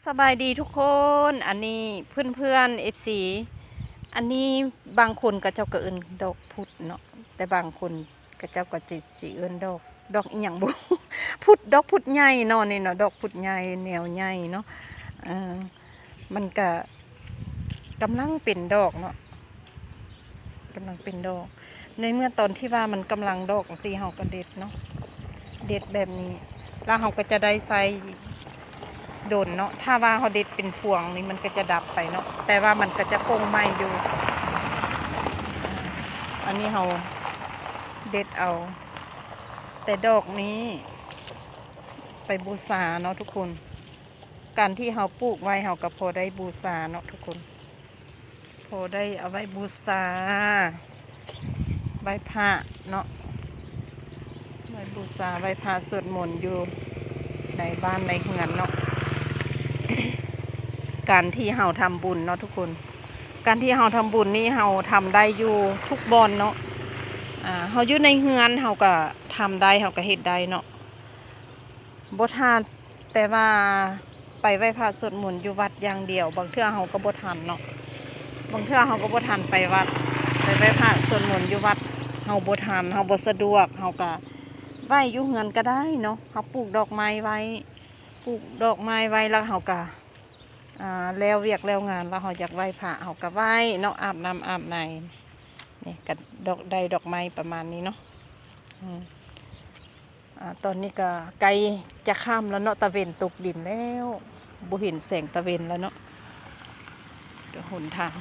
ສະບາຍດີທຸກຄົນ ອັນນີ້ເພື່ອນໆ ເອັຟຊີ ອັນນີ້ບາງຄົນເຂົາເຈົ້າກໍເອີ້ນດອກພຸດເນາະ ແຕ່ບາງຄົນເຂົາເຈົ້າກໍຈະຊິເອີ້ນດອກ ດອກອີ່ຫຍັງບຸ ພຸດ ດອກພຸດໃຫຍ່ເນາະ ນີ້ເນາະ ດອກພຸດໃຫຍ່ ແນວໃຫຍ່ເນາະ ເອີ ມັນກະກຳລັງເປັນດອກເນາະ ກຳລັງເປັນດອກ ໃນເມື່ອຕອນທີ່ວ່າມັນກຳລັງດອກຈັ່ງຊີ້ ເຮົາກໍເດັດເນາະ ເດັດແບບນີ້ ແລ້ວເຮົາກໍຈະໄດ້ໃຊ້ດົນເນາະ ຖ້າວ່າເຮົາເດັດເປັນພວງນີ້ ມັນກໍຈະດັບໄປເນາະ ແຕ່ວ່າມັນກໍຈະປົ່ງໃໝ່ຢູ່ ອັນນີ້ເຮົາເດັດເອົາແຕ່ດອກນີ້ໄປບູຊາເນາະທຸກຄົນ ການທີ່ເຮົາປູກໄວ້ ເຮົາກໍພໍໄດ້ບູຊາເນາະທຸກຄົນ ພໍໄດ້ເອົາໄວ້ບູຊາ ໄວ້ພະເນາະ ໄວ້ບູຊາ ໄວ້ພະ ສວດມົນຢູ່ໃນບ້ານໃນເຮືອນເນາະ ການທີ່ເຮົາທຳບຸນເນາະທຸກຄົນ ການທີ່ເຮົາທຳບຸນນີ້ ເຮົາທຳໄດ້ຢູ່ທຸກບ່ອນເນາະ ອາ ເຮົາຢູ່ໃນເຮືອນ ເຮົາກໍທຳໄດ້ ເຮົາກໍເຮັດໄດ້ເນາະ ບໍ່ຖ້າແຕ່ວ່າໄປໄຫວ້ພະສວດມົນຢູ່ວັດຢ່າງດຽວ ບາງເທື່ອເຮົາກໍບໍ່ທັນເນາະ ບາງເທື່ອເຮົາກໍບໍ່ທັນໄປວັດ ໄປໄຫວ້ພະສວດມົນຢູ່ວັດ ເຮົາບໍ່ທັນ ເຮົາບໍ່ສະດວກ ເຮົາກໍໄຫວ້ຢູ່ເຮືອນກໍໄດ້ເນາະ ເຮົາປູກດອກໄມ້ໄວ້ ປູກດອກໄມ້ໄວ້ ແລ້ວເຮົາກໍ ອາ ແລ້ວວຽກແລ້ວງານ ແລ້ວເຮົາຢາກໄຫວ້ພະ ເຮົາກໍໄຫວ້ເນາະ ອາບນ້ຳອາບໃນ ນີ້ກໍດອກ ໄດ້ດອກໄມ້ປະມານນີ້ເນາະ ອືມ ອາ ຕອນນີ້ກໍໃກ້ຈະຄ່ຳແລ້ວເນາະ ຕາເວັນຕົກດິນແລ້ວ ບໍ່ເຫັນແສງຕາເວັນແລ້ວເນາະ ກໍຫົນທາງ